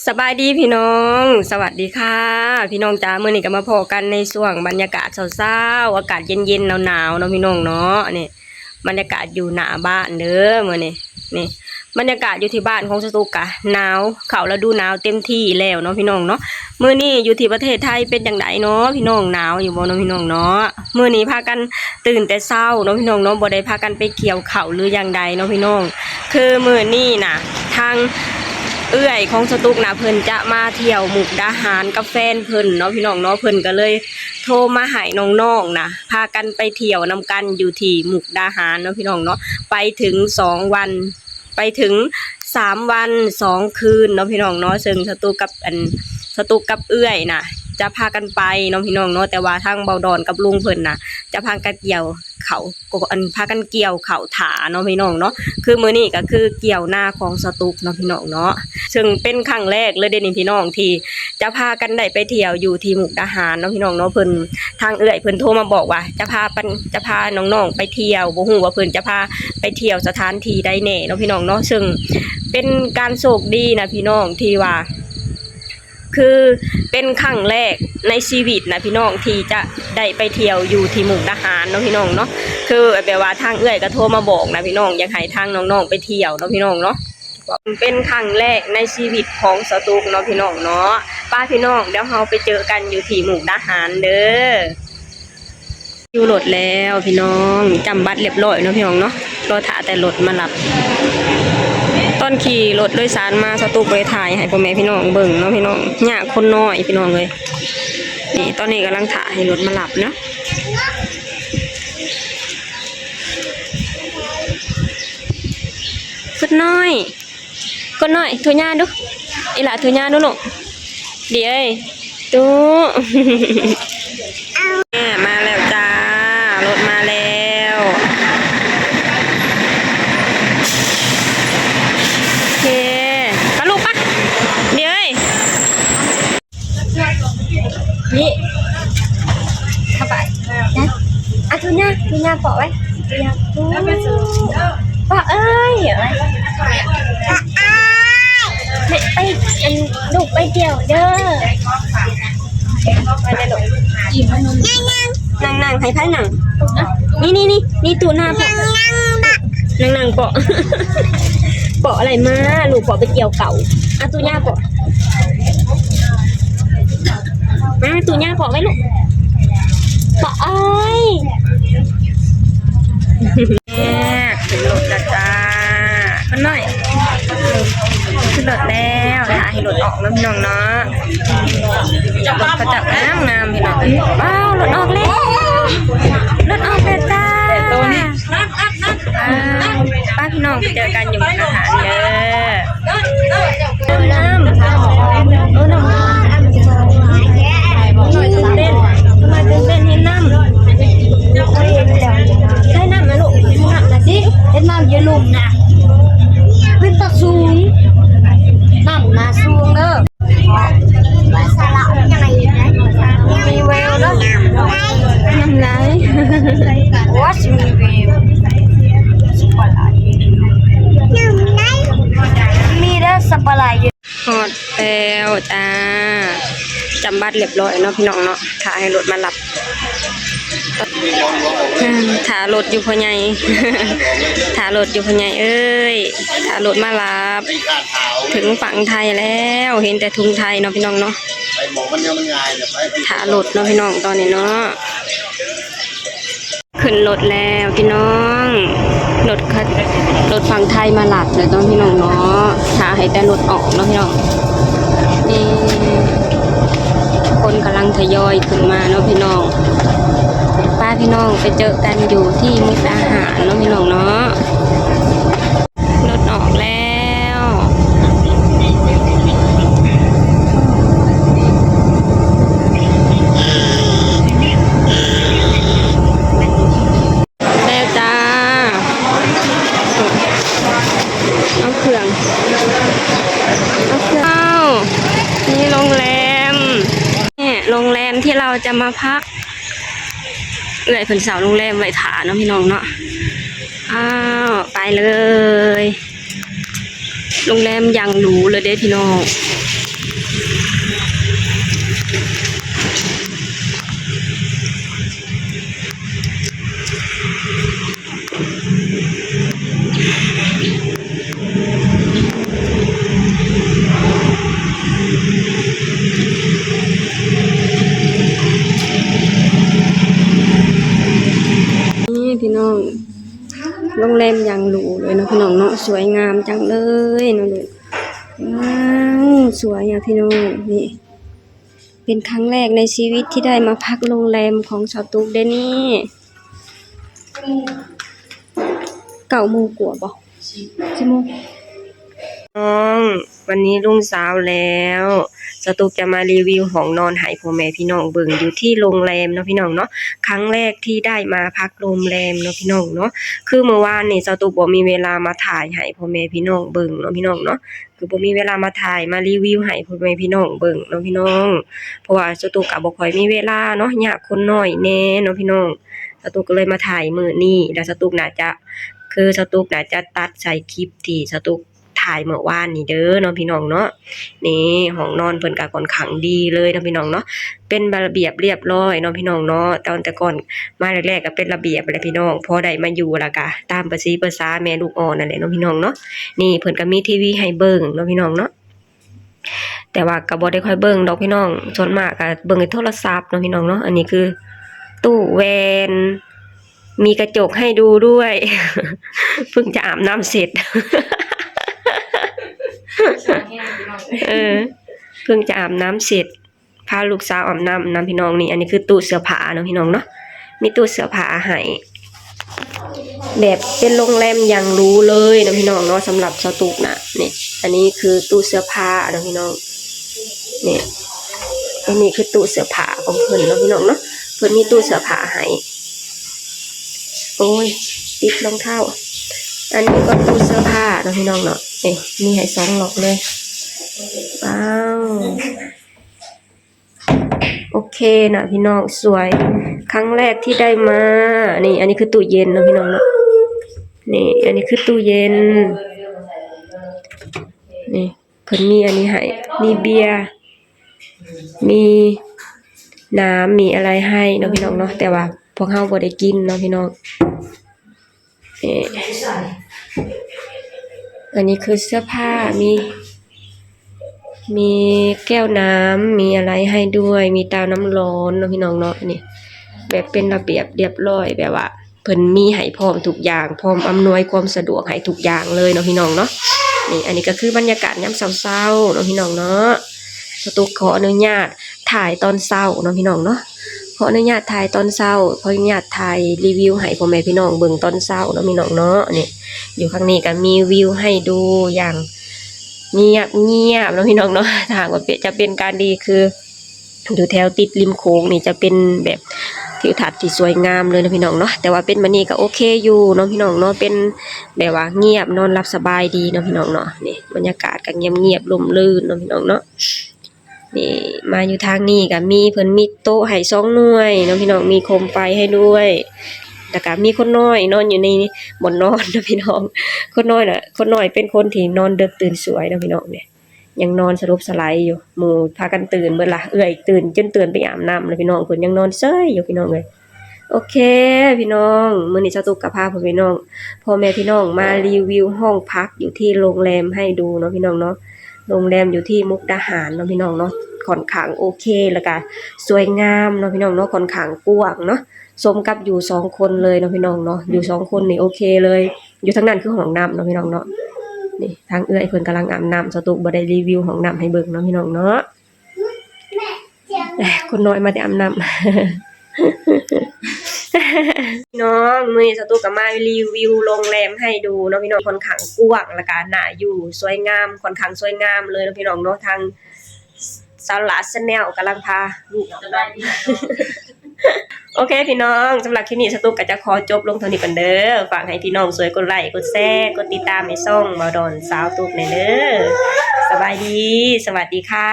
ສະບາຍດີພີ່ນ້ອງ ສະຫວັດດີຄ່ະພີ່ນ້ອງຈ້າ. ມື້ນີ້ກໍມາພໍ້ກັນໃນຊ່ວງບັນຍາກາດເຊົ້າໆ ອາກາດເຢັນໆ ໜາວໆ ເນາະພີ່ນ້ອງເນາະ. ນີ້ບັນຍາກາດຢູ່ໜ້າບ້ານເດີມື້ນີ້. ນີ້ບັນຍາກາດຢູ່ທີ່ບ້ານຂອງສະຕຸກກະໜາວ ເຂົ້າລະດູໜາວເຕັມທີ່ແລ້ວເນາະພີ່ນ້ອງເນາະ. ມື້ນີ້ຢູ່ທີ່ປະເທດໄທເປັນຈັ່ງໃດເນາະພີ່ນ້ອງ ໜາວຢູ່ບໍ່ເນາະພີ່ນ້ອງເນາະ? ມື້ນີ້ພາກັນຕື່ນແຕ່ເຊົ້າເນາະພີ່ນ້ອງເນາະ ບໍ່ໄດ້ພາກັນໄປກ່ຽວເຂົ້າຫຼືຢ່າງໃດເນາະພີ່ນ້ອງ. ຄືມື້ນີ້ນະ ທາງເອື້ອຍຂອງສະຕຸກນະ ເພິ່ນຈະມາທ່ຽວມຸກດາຫານກັບແຟນເພິ່ນເນາະພີ່ນ້ອງເນາະ. ເພິ່ນກໍເລີຍໂທມາໃຫ້ນ້ອງໆນະ ພາກັນໄປທ່ຽວນຳກັນຢູ່ທີ່ມຸກດາຫານເນາະພີ່ນ້ອງເນາະ. ໄປເຖິງສອງວັນ ໄປເຖິງສາມວັນສອງຄືນເນາະພີ່ນ້ອງເນາະ. ເຊິ່ງສະຕຸກກັບ ອັນ ສະຕຸກກັບເອື້ອຍນະ ຈະພາກັນໄປເນາະພີ່ນ້ອງເນາະ ແຕ່ວ່າທາງເບົາດອນກັບລຸງເພິ່ນນະ ຈະພາກັນກ່ຽວເຂົ້າ ກໍ ອັນ ພາກັນກ່ຽວເຂົ້າຖ້າເນາະພີ່ນ້ອງເນາະ. ຄືມື້ນີ້ກໍຄືກ່ຽວນາຂອງສະຕຸກເນາະພີ່ນ້ອງເນາະ ເຊິ່ງເປັນຄັ້ງແລກເລີຍເດ້ນີ້ພີ່ນ້ອງ ທີ່ຈະພາກັນໄດ້ໄປທ່ຽວຢູ່ທີ່ມຸກດາຫານເນາະພີ່ນ້ອງເນາະ. ເພິ່ນ ທາງເອື້ອຍເພິ່ນໂທມາບອກວ່າຈະພາປັນ ຈະພານ້ອງໆໄປທ່ຽວ ບໍ່ຮູ້ວ່າເພິ່ນຈະພາໄປທ່ຽວສະຖານທີ່ໃດແດ່ເນາະພີ່ນ້ອງເນາະ. ເຊິ່ງເປັນການໂຊກດີນະພີ່ນ້ອງ ທີ່ວ່າ ຄືເປັນຄັ້ງແລກໃນຊີວິດນະພີ່ນ້ອງ ທີ່ຈະໄດ້ໄປທ່ຽວຢູ່ທີ່ມຸກດາຫານເນາະພີ່ນ້ອງເນາະ. ຄືແບບວ່າທາງເອື້ອຍກໍໂທມາບອກນະພີ່ນ້ອງ ຢາກໃຫ້ທາງນ້ອງໆໄປທ່ຽວເນາະພີ່ນ້ອງເນາະ. ເປັນຄັ້ງແລກໃນຊີວິດຂອງສະຕຸກເນາະພີ່ນ້ອງເນາະ. ໄປພີ່ນ້ອງ ດຽວເຮົາໄປເຈີກັນຢູ່ທີ່ມຸກດາຫານເດີ. ຢູ່ລົດແລ້ວພີ່ນ້ອງ ຈຳບັດລຽບຮ້ອຍເນາະພີ່ນ້ອງເນາະ ລໍຖ້າແຕ່ລົດມາຮັບ. ຕອນຂີ່ລົດໂດຍສານມາ ສະຕຸກບໍ່ໄດ້ຖ່າຍໃຫ້ພໍ່ແມ່ພີ່ນ້ອງເບິ່ງເນາະພີ່ນ້ອງ ຍາກຄົນນ້ອຍພີ່ນ້ອງເອີຍ. ນີ້ຕອນນີ້ກຳລັງຖ້າໃຫ້ລົດມາຮັບເນາະ. ຄົນນ້ອຍ ຄົນນ້ອຍ ໂທຫາດູ ອີ່ຫຼ້າໂທຫາດູລູກ. ດີເອີຍ ຕູ້ ແມ່ມາແລ້ວຈ້າ ລົດມາແລ້ວ. ໂອເຄ ປະລູກປະ ດີເອີຍ. ນີ້ ເຂົ້າໄປນະ. ອາ ທຸນຍາ ທຸນຍາເປາະໄວ້ ທຸນຍາ ເປາະເອີຍ ໄປ ອັນ ລູກໄປທ່ຽວເດີ. ນັ່ງໆ ໃຫ້ໃຜນັ່ງ? ນີ້ໆໆ ນີ້ຕູ້ໜ້າເປາະ ນັ່ງໆ ເປາະ ເປາະອະໄລມາ ລູກເປາະໄປກ່ຽວເຂົ້າ. ອາ ຕູ້ຍ່າເປາະ ມາ ຕູ້ຍ່າເປາະໄວ້ລູກ ເປາະເອີຍ. ແມ່ຂຶ້ນລົດແລ້ວຈ້າ ຄົນນ້ອຍ ຂຶ້ນລົດແລ້ວ ຖ້າໃຫ້ລົດອອກເນາະ ພີ່ນ້ອງເນາະ. ລົດເຂົາເຈົ້າງາມໆ ພີ່ນ້ອງ. ວ້າວ ລົດອອກແລ້ວ ລົດອອກແລ້ວຈ້າ. ອ່າ ໄປພີ່ນ້ອງ ໄປເຈີກັນຢູ່ຮ້ານອາຫານເດີ. ເອີ ນ້ຳ ເອີ ນ້ຳ ຕື່ນເຕັ້ນ ທຳໄມຕື່ນເຕັ້ນ ເຫັນນ້ຳ ໃສ່ນ້ຳນະລູກ ໃສ່ນ້ຳນະ. ເຫັນນ້ຳຢູ່ລຸ່ມນະ ເປັນຕາສູງ ນ້ຳນະສູງເດີ. ມີແວວເດີ ນ້ຳໄຫຼ ໂອ້ ຊິມີແວວ ມີເດີ ສະປາໄລ. ຮອດແລ້ວຈ້າ ຈຳບັດລຽບຮ້ອຍເນາະ ພີ່ນ້ອງເນາະ. ຖ້າໃຫ້ລົດມາຮັບ ຖ້າລົດຢູ່ພໍ່ໃຫຍ່ ຖ້າລົດຢູ່ພໍ່ໃຫຍ່ເອີຍ ຖ້າລົດມາຮັບ. ເຖິງຝັ່ງໄທແລ້ວ ເຫັນແຕ່ທຸງໄທເນາະ ພີ່ນ້ອງເນາະ. ຖ້າລົດເນາະ ພີ່ນ້ອງ ຕອນນີ້ເນາະ. ຂຶ້ນລົດແລ້ວພີ່ນ້ອງ ລົດ ລົດຝັ່ງໄທມາຮັບແລ້ວເນາະ ພີ່ນ້ອງເນາະ. ຖ້າໃຫ້ແຕ່ລົດອອກເນາະ ພີ່ນ້ອງ. ນີ້ ຄົນກຳລັງທະຍອຍຂຶ້ນມາເນາະ ພີ່ນ້ອງ. ໄປພີ່ນ້ອງ ໄປເຈີກັນຢູ່ທີ່ມຸກດາຫານເນາະ ພີ່ນ້ອງເນາະ. ລົດອອກແລ້ວ ແລ້ວຈ້າ. ເອົາເຄື່ອງ ເອົາເຄື່ອງ ນີ້ໂຮງແຮມ ນີ້ໂຮງແຮມທີ່ເຮົາຈະມາພັກ. ເອື້ອຍເພິ່ນເຊົ່າໂຮງແຮມໄວ້ຖ້າເນາະ ພີ່ນ້ອງເນາະ. ອ້າວ ໄປເລີຍ ໂຮງແຮມຢ່າງຫຼູເລີຍເດ້ ພີ່ນ້ອງ. ສວຍງາມຈັງເລີຍເນາະລູກ. ວ້າວ ສວຍອະພີ່ນ້ອງ. ນີ້ເປັນຄັ້ງແລກໃນຊີວິດທີ່ໄດ້ມາພັກໂຮງແຮມຂອງສາວຕຸກເດ້ນີ້. ເກົ້າໂມງກວ່າບໍ? ສິບໂມງ. ນ້ອງ ວັນນີ້ລຸງເຊົ້າແລ້ວ ສາວຕຸກຈະມາຣີວິວຫ້ອງນອນໃຫ້ພໍ່ແມ່ພີ່ນ້ອງເບິ່ງຢູ່ທີ່ໂຮງແຮມເນາະພີ່ນ້ອງເນາະ. ຄັ້ງແລກທີ່ໄດ້ມາພັກໂຮງແຮມເນາະພີ່ນ້ອງເນາະ. ຄືມື້ວານນີ້ສາວຕຸກບໍ່ມີເວລາມາຖ່າຍໃຫ້ພໍ່ແມ່ພີ່ນ້ອງເບິ່ງເນາະພີ່ນ້ອງເນາະ. ຄືບໍ່ມີເວລາມາຖ່າຍມາຣີວິວໃຫ້ພໍ່ແມ່ພີ່ນ້ອງເບິ່ງເນາະພີ່ນ້ອງ ເພາະວ່າສາວຕຸກກະບໍ່ຄ່ອຍມີເວລາເນາະ ຍາກຄົນນ້ອຍແດ່ເນາະພີ່ນ້ອງ. ສາວຕຸກກະເລີຍມາຖ່າຍມື້ນີ້ ແລ້ວສາວຕຸກໜ້າຈະ ຄືສາວຕຸກໜ້າຈະຕັດໃສ່ຄລິບທີ່ສາວຕຸກຖ່າຍມື້ວານນີ້ເດີເນາະພີ່ນ້ອງເນາະ. ນີ້ຫ້ອງນອນເພິ່ນກະຂ້ອນຂ້າງດີເລີຍເນາະພີ່ນ້ອງເນາະ ເປັນລະບຽບລຽບຮ້ອຍເນາະພີ່ນ້ອງເນາະ. ຕອນແຕ່ກ່ອນມາແລກໆກະເປັນລະບຽບແຫຼະພີ່ນ້ອງ ພໍໄດ້ມາຢູ່ລະກະຕາມປະສີປະສາແມ່ລູກອ່ອນນັ້ນແຫຼະເນາະພີ່ນ້ອງເນາະ. ນີ້ເພິ່ນກະມີທີວີໃຫ້ເບິ່ງເນາະພີ່ນ້ອງເນາະ ແຕ່ວ່າກະບໍ່ໄດ້ຄ່ອຍເບິ່ງດອກພີ່ນ້ອງ ສ່ວນມາກກະເບິ່ງໃນໂທລະສັບເນາະພີ່ນ້ອງເນາະ. ອັນນີ້ຄືຕູ້ແວ່ນ ມີກະຈົກໃຫ້ດູດ້ວຍ ເພິ່ງຈະອາບນ້ຳເສັດ ເອີ ເພິ່ງຈະອາບນ້ຳເສັດ ພາລູກສາວອາບນ້ຳນຳພີ່ນ້ອງ. ນີ້ ອັນນີ້ຄືຕູ້ເສື້ອຜ້າເນາະພີ່ນ້ອງເນາະ ມີຕູ້ເສື້ອຜ້າໃຫ້ ແບບເປັນໂຮງແຮມຢ່າງຫຼູເລີຍເນາະພີ່ນ້ອງເນາະ ສຳລັບສາວຕຸກນະ. ນີ້ ອັນນີ້ຄືຕູ້ເສື້ອຜ້າເນາະພີ່ນ້ອງ ນີ້ ອັນນີ້ຄືຕູ້ເສື້ອຜ້າຂອງເພິ່ນເນາະພີ່ນ້ອງເນາະ ເພິ່ນມີຕູ້ເສື້ອຜ້າໃຫ້. ໂອ້ຍ ຕິດລອງເທົ້າ. ອັນນີ້ກໍຕູ້ເສື້ອຜ້າເນາະພີ່ນ້ອງເນາະ ນີ້ ມີໃຫ້ສອງລັອກເລີຍ. ວ້າວ ໂອເຄນະພີ່ນ້ອງ ສວຍ ຄັ້ງແລກທີ່ໄດ້ມາ. ນີ້ ອັນນີ້ຄືຕູ້ເຢັນເນາະພີ່ນ້ອງເນາະ ນີ້ ອັນນີ້ຄືຕູ້ເຢັນ ນີ້ ເພິ່ນມີອັນນີ້ໃຫ້ ມີເບຍ ມີນ້ຳ ມີອະໄລໃຫ້ເນາະພີ່ນ້ອງເນາະ ແຕ່ວ່າພວກເຮົາບໍ່ໄດ້ກິນເນາະພີ່ນ້ອງ. ນີ້ ອັນນີ້ຄືເສື້ອຜ້າ ມີ ມີແກ້ວນ້ຳ ມີອະໄລໃຫ້ດ້ວຍ ມີເຕົ້ານ້ຳຮ້ອນເນາະພີ່ນ້ອງເນາະ. ນີ້ ແບບເປັນລະບຽບລຽບຮ້ອຍ ແບບວ່າເພິ່ນມີໃຫ້ພ້ອມທຸກຢ່າງ ພ້ອມອຳນວຍຄວາມສະດວກໃຫ້ທຸກຢ່າງເລີຍເນາະພີ່ນ້ອງເນາະ. ນີ້ ອັນນີ້ກໍຄືບັນຍາກາດຍາມເຊົ້າໆເນາະພີ່ນ້ອງເນາະ. ສາວຕຸກຂໍອະນຸຍາດຖ່າຍຕອນເຊົ້າເນາະພີ່ນ້ອງເນາະ ຂໍອະນຸຍາດຖ່າຍຕອນເຊົ້າ ຂໍອະນຸຍາດຖ່າຍຣີວິວໃຫ້ພໍ່ແມ່ພີ່ນ້ອງເບິ່ງຕອນເຊົ້າເນາະພີ່ນ້ອງເນາະ. ນີ້ ຢູ່ຂ້າງນີ້ກໍມີວິວໃຫ້ດູຢ່າງງຽບໆເນາະພີ່ນ້ອງເນາະ. ຖ້າຫາກວ່າເປັນ ຈະເປັນການດີຄື ຢູ່ແຖວຕິດລິມໂຂງນີ້ຈະເປັນແບບທິວທັດທີ່ສວຍງາມເລີຍເນາະພີ່ນ້ອງເນາະ. ແຕ່ວ່າເປັນແບບນີ້ກໍໂອເຄຢູ່ເນາະພີ່ນ້ອງເນາະ ເປັນແບບວ່າງຽບ ນອນຫຼັບສະບາຍດີເນາະພີ່ນ້ອງເນາະ. ນີ້ ບັນຍາກາດກໍງຽບໆ ຮົ່ມລື່ນເນາະພີ່ນ້ອງເນາະ. ນີ້ ມາຢູ່ທາງນີ້ກໍມີ ເພິ່ນມີໂຕະໃຫ້ສອງໜ່ວຍເນາະພີ່ນ້ອງ ມີໂຄມໄຟໃຫ້ດ້ວຍ ແລ້ວກໍມີຄົນນ້ອຍນອນຢູ່ໃນບ່ອນນອນເນາະພີ່ນ້ອງ. ຄົນນ້ອຍນະ ຄົນນ້ອຍເປັນຄົນທີ່ນອນເດິກຕື່ນສວຍເນາະພີ່ນ້ອງ. ນີ້ ຍັງນອນສະຫຼົບສະໄຫຼຢູ່ ໝູ່ພາກັນຕື່ນເບິດລະ ເອື້ອຍຕື່ນຈົນຕື່ນໄປອາບນ້ຳແລ້ວພີ່ນ້ອງ ເພິ່ນຍັງນອນເຊີຍຢູ່ພີ່ນ້ອງເອີຍ. ໂອເຄພີ່ນ້ອງ ມື້ນີ້ສາວຕຸກກໍພາພໍ່ແມ່ພີ່ນ້ອງ ພໍ່ແມ່ພີ່ນ້ອງມາຣີວິວຫ້ອງພັກຢູ່ທີ່ໂຮງແຮມໃຫ້ດູເນາະພີ່ນ້ອງເນາະ. ໂຮງແຮມຢູ່ທີ່ມຸກດາຫານເນາະພີ່ນ້ອງເນາະ ຂ້ອນຂ້າງໂອເຄ ແລ້ວກໍສວຍງາມເນາະພີ່ນ້ອງເນາະ ຂ້ອນຂ້າງກວ້າງເນາະ. ສົມກັບຢູ່ສອງຄົນເລີຍເນາະພີ່ນ້ອງເນາະ ຢູ່ສອງຄົນນີ້ໂອເຄເລີຍ. ຢູ່ທາງນັ້ນຄືຫ້ອງນ້ຳເນາະພີ່ນ້ອງເນາະ. ນີ້ ທາງເອື້ອຍເພິ່ນກຳລັງອາບນ້ຳ ສາວຕຸກບໍ່ໄດ້ຣີວິວຫ້ອງນ້ຳໃຫ້ເບິ່ງເນາະພີ່ນ້ອງເນາະ. ຄົນນ້ອຍມາແຕ່ອາບນ້ຳ. ພີ່ນ້ອງ ມື້ນີ້ສາວຕຸກກໍມາຣີວິວໂຮງແຮມໃຫ້ດູເນາະພີ່ນ້ອງ ຂ້ອນຂ້າງກວ້າງ ແລ້ວກໍໜ້າຢູ່ ສວຍງາມ ຂ້ອນຂ້າງສວຍງາມເລີຍເນາະພີ່ນ້ອງເນາະ. ທາງ ສາວຫຼ້າ Channel ກຳລັງພາລູກ ສະບາຍດີ. ໂອເຄພີ່ນ້ອງ ສຳລັບຄລິບນີ້ສາວຕຸກກໍຈະຂໍຈົບລົງເທົ່ານີ້ກ່ອນເດີ. ຝາກໃຫ້ພີ່ນ້ອງຊ່ວຍກົດໄລ ກົດແຊ ກົດຕິດຕາມໃຫ້ຊ່ອງບ່າວດອນສາວຕຸກແດ່ເດີ. ສະບາຍດີ ສະຫວັດດີຄ່ະ.